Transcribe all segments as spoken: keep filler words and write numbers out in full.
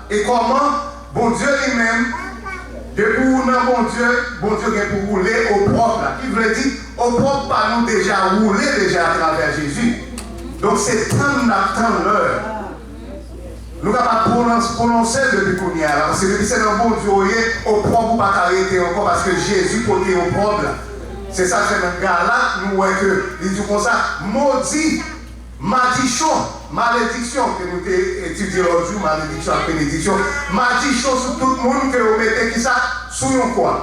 E kòman Bondye li menm, depi ou nan Bondye, Bondye gen pou woule opwòp la. Ki vle di, opwòp pa nou deja woule deja atravè Jezi. Donk se tann n ap tann lè. Nou kapab pwonons- pwononse l depi kounye a la, paske depi se nan Bondye w ye, opwòp ou pa ka rete ankò, paske Jezi pote opwòp la. Se sa k fè nan Galat, nou wè ke li di konsa, modi, madichon, malediksyon, ke nou te etidye lòt jou, malediksyon ak benediksyon, madichon sou tout moun ke yo mete kisa? Sou yon kwa.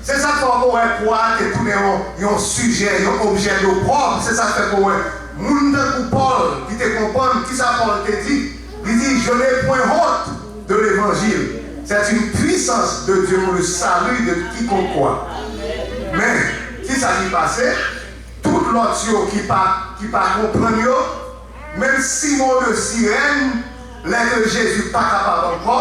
Se sa k fè w wè kwa a te tounen yon, yon sijè, yon objè dopwòb. Se sa k fè w wè moun tankou Pòl, ki te konprann kisa Pòl te di. Li di, je n'ai point honte de l'évangile. C'est une puissance de Dieu pour le salut de quiconque croit. Men, kisa ki pase? Tout lòt yo ki pa, ki pa konprann yo, menm Simon de Sirèn, lè ke Jezi pa kapab ankò,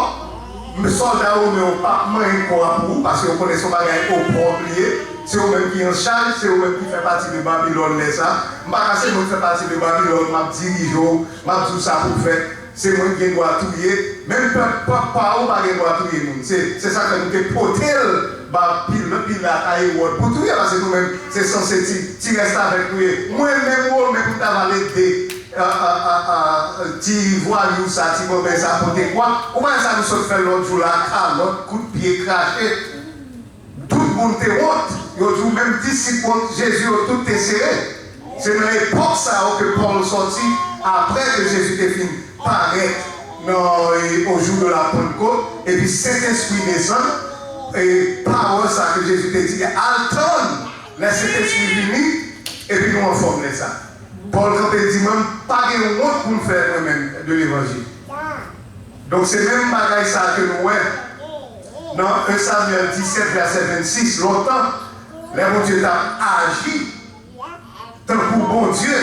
men sòlda women yo p ap manyen kò a pou ou, paske yo konnen se yon bagay opwòp li ye. Se yo menm ki an chaj, se yo menm ki fè pati de Babilòn lè sa. M pa ka se mwen ki fè pati de Babilòn, m ap dirije w, m ap di w sa pou w fè. Se mwen ki gen dwa touye, menm pèp, pèp pa ou pa gen dwa touye moun. Se, se sa k fè nou te pote l ba Pil-, Pilat a Ewòd pou touye, paske nou menm, se sanse ti, ti rèstavèk nou ye. Mwen menm, Women, pou m ta va lede, a, a, a, a, ti vwayou sa, ti bòbèy sa, pote kwa. Ou pa wè sa nou sot fè lòt jou la, kalòt, kout pye, krache. Tout moun te wont. Yo di w menm disip Jezi yo tout te sere. Se nan epòk sa yo ke Pòl sòti, apre ke Jezi te fin parèt nan, e, au jour de la Pentecôte, epi Sentespri desann, e pawòl sa ke Jezi te di, al tann lè Sentespri vini, epi nou anfòm lè sa. Pòl kanpe di, mwen, m pa gen wont pou m fè mwen menm de levanjil. Donk, se menm bagay sa ke nou wè nan en Samyèl disèt, vèsè vennsis, lontan, lè Bondye t ap aji tankou Bondye,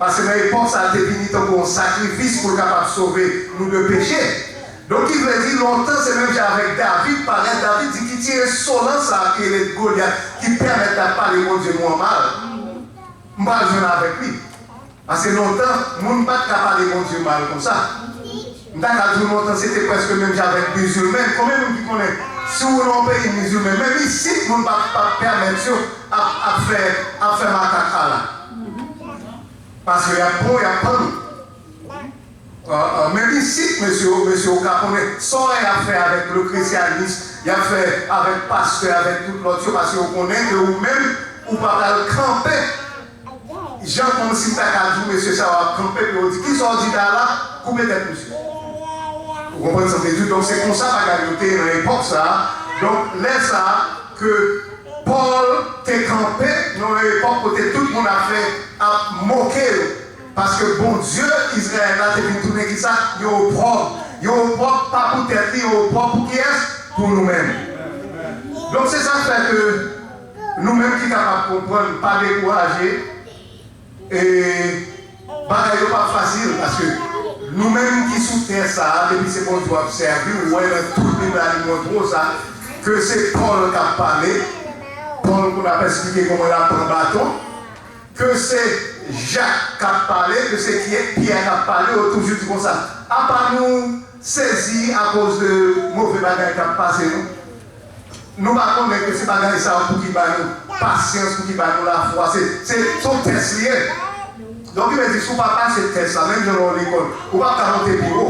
paske nan epòk sa, l te vini tankou yon sakrifis pou l kapab sove nou de peche. Donk, ki vle di, lontan, se menm jan avèk David, parèt, David di, ki ti ensolans sa a ki rele Golyat, ki pèmèt l ap pale Bondye nou an mal? M pral jwenn avèk li. Paske lontan, moun pa t ka pale Bondye mal konsa. M ta ka di w lontan, se te prèske menm jan avèk mizilmen. Konbyen moun ki konnen, si w nan yon peyi mizilmen, menm isit, moun pa, pa pèmèt yo ap, ap fè, ap fè makak ala? Paske y ap pran, y ap pann ou. Ah, ah, menm isit, mesye, mesye, ou ka konnen sa y ap fè avèk le christianisme, y ap fè avèk pastè, avèk tout lòt yo, paske yo konnen ke ou menm, ou pa pral kanpe. Jan kòmsi m ta ka di w, mesye sa yo ap kanpe, pou yo di, kisa w di la la, koupe tèt misye. Ou konprann sa m vle di w? Donk, se konsa bagay yo te ye nan epòk sa a. Donk, lè sa a, ke Pòl te kanpe nan yon epòk kote tout moun ap fè, ap moke yo. Paske Bondye Izrayèl la te vin tounen kisa? Yon opwòb. Yon opwòb pa pou tèt li, yon opwòb pou kiyès? Pou nou menm. Donk, se sa k fè ke nou menm ki kapab konprann, pa dekouraje. E bagay yo p ap fasil, paske nou menm ki sou tè sa a, depi se Bondye w ap sèvi, ou wè nan tout Bib la, li montre w sa, ke se Pòl k ap pale, Pòl pou n ap esplike kòman l ap pran baton, ke se Jak k ap pale, ke se Pyè, Pyè k ap pale, yo toujou di konsa, apa nou sezi akoz de move bagay k ap pase nou? Nou pa konnen ke se bagay sa yo pou ki ba nou pasyans, pou ki ba nou lafwa. Se, se, se yon tès li ye. Donk, ki vle di, si w pa pase tès la, menm jan w lekòl, ou p ap ka monte pi wo.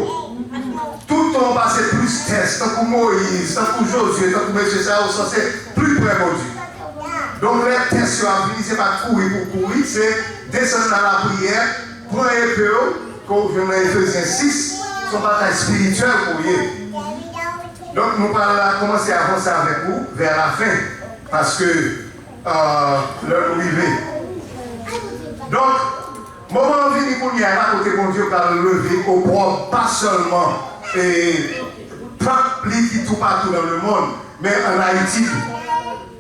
Tout tan w pase plis tès, tankou Moyiz, tankou Jozye, tankou mesye sa yo, w sanse pli pre Bondye. Donk, lè tès yo ap vini, se pa kouri pou kouri, se desann nan lapriyè, pran epe w, ke w jwenn nan Efezyen sis, se yon batay espirityèl ke w ye. Donk, nou pral kòmanse avanse avèk ou vè lafen, paske, euh, lè nou rive. Donk, moman an vini kounye a la kote Bondye pral leve opwòb pa sèlman, e, pèp li ki toupatou nan lemonn, men ann Ayiti tou.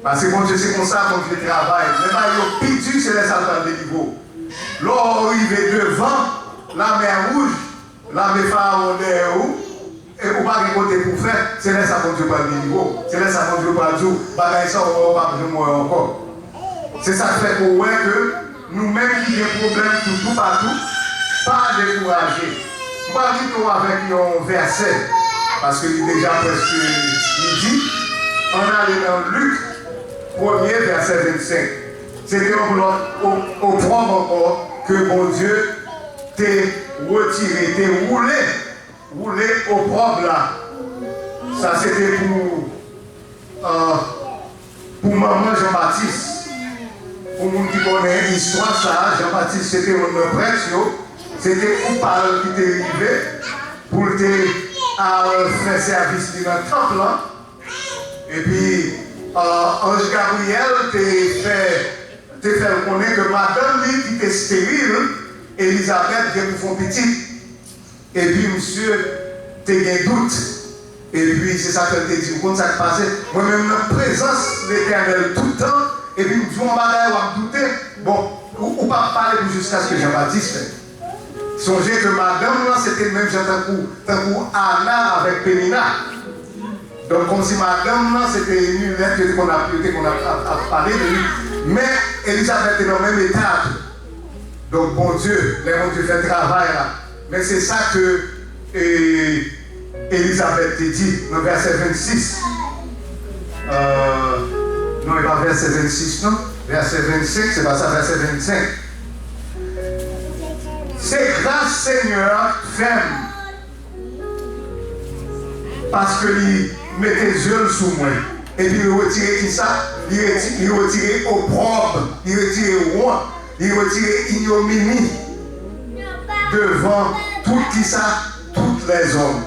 Paske Bondye se konsa, Bondye travay. Lè bagay yo pi di, se lè sa l pral delivre w. Lè w rive devan lamè wouj, lame Farawon dèyè ou, e ou pa gen kote pou w fè, se lè sa Bondye pral delivre w. Se lè sa Bondye pral di w, bagay sa w wè w p ap janm wè ankò. Se sa k fè ke w wè ke nou menm ki gen pwoblèm tou toupatou, pa dekouraje. M pral kite w avèk yon vèsè, paske li deja prèske midi. Ann ale nan Lik, premye vèsè vennsenk. Se te yon lòt o-, opwòb ankò ke Bondye te retire, te woule, woule opwòb la. Sa se te pou, ah, pou manman Jan Batis. Pou moun ki konnen istwa sa a, Jan Batis se te youn nan prèt yo. Se te kou pa l ki te rive pou l te al fè sèvis li nan tanp lan. Epi, ah, anj Gabriyèl te fè, te fè l konnen ke madanm li ki te esteril, Elizabèt, gen pou fè yon pitit. Epi misye te gen dout. Epi se sa k fè l te di, "Ou konn sa k pase? Mwen menm nan prezans Letènèl tout tan, epi m di w yon bagay, w ap doute." Bon, ou, ou p ap pale pou jiskaske Jan Batis fèt. Sonje ke madanm lan se te menm jan tankou, tankou Ana avèk Penina. Donk, kòmsi madanm lan, se te Milèt, yo te konn ap, yo te konn ap, ap, ap pale de li. Men, Elizabèt te nan menm eta a tou. Donk, Bondye, lè Bondye fè travay la. Men se sa ke, e, Elizabèt te di nan vèsè vennsis. Euh, non, e pa vèsè vennsis, non. Vèsè vennsenk, se pa sa, vèsè vennsenk. Se gras Senyè a k fè m. Paske li mete zye l sou mwen. Epi li retire kisa? Li reti-, li retire opwòb, li retire wont, li retire inyomini devan tout kisa? Tout lèzòm.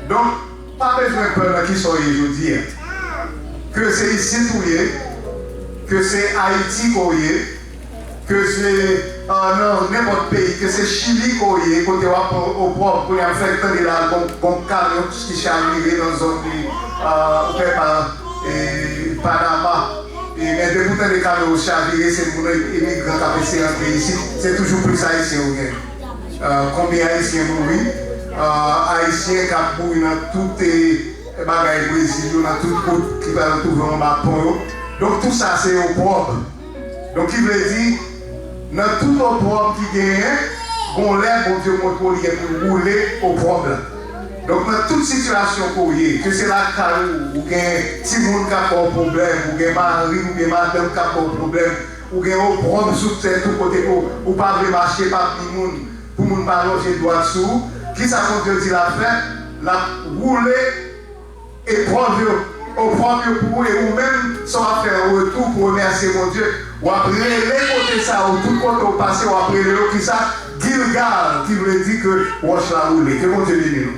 Donk, pa bezwen pè nan kisa w ye jodi a. Ke se isit ou ye, ke se Ayiti ke w ye, ke se, ah, nan nenpòt peyi, ke se Chili ke w ye, kote w ap pran opwòb, kounye a m fèk tande la, gon, gon kamyon ki chavire nan zòn li, ah, ou kwè pa, e, Panama. E, men depi w tande kamyon chavire, se moun imigran k ap eseye antre isit, se toujou plis Ayisyen ou gen. Ah, konbyen Ayisyen mouri? Ah, Ayisyen k ap mouri nan tout, e, bagay Brezil yo, nan tout wout ki pral twouve anba pon yo. Donk, tou sa se opwòb. Donk, ki vle di, nan tout opwòb ki genyen, gon lè Bondye montre w li gen pou woule opwòb la. Donk, nan tout sitiyasyon ke w ye, ke se lakay ou, ou gen timoun k ap ba w pwoblèm, ou gen mari, ou gen madanm k ap ba w pwoblèm, ou gen opwòb sou tèt ou kote ke w, ou pa vle mache, pa vle moun, pou moun pa lonje dwat sou ou, kisa Bondye di l ap fè? L ap woule epwòv yo, opwòb yo pou ou, e ou menm, sa w ap fè an retou pou remèsye Bondye, w ap rele kote sa yo, tout kote w pase, w ap rele yo kisa? Gilgal, ki vle di ke wòch la woule. Ke Bondye beni nou.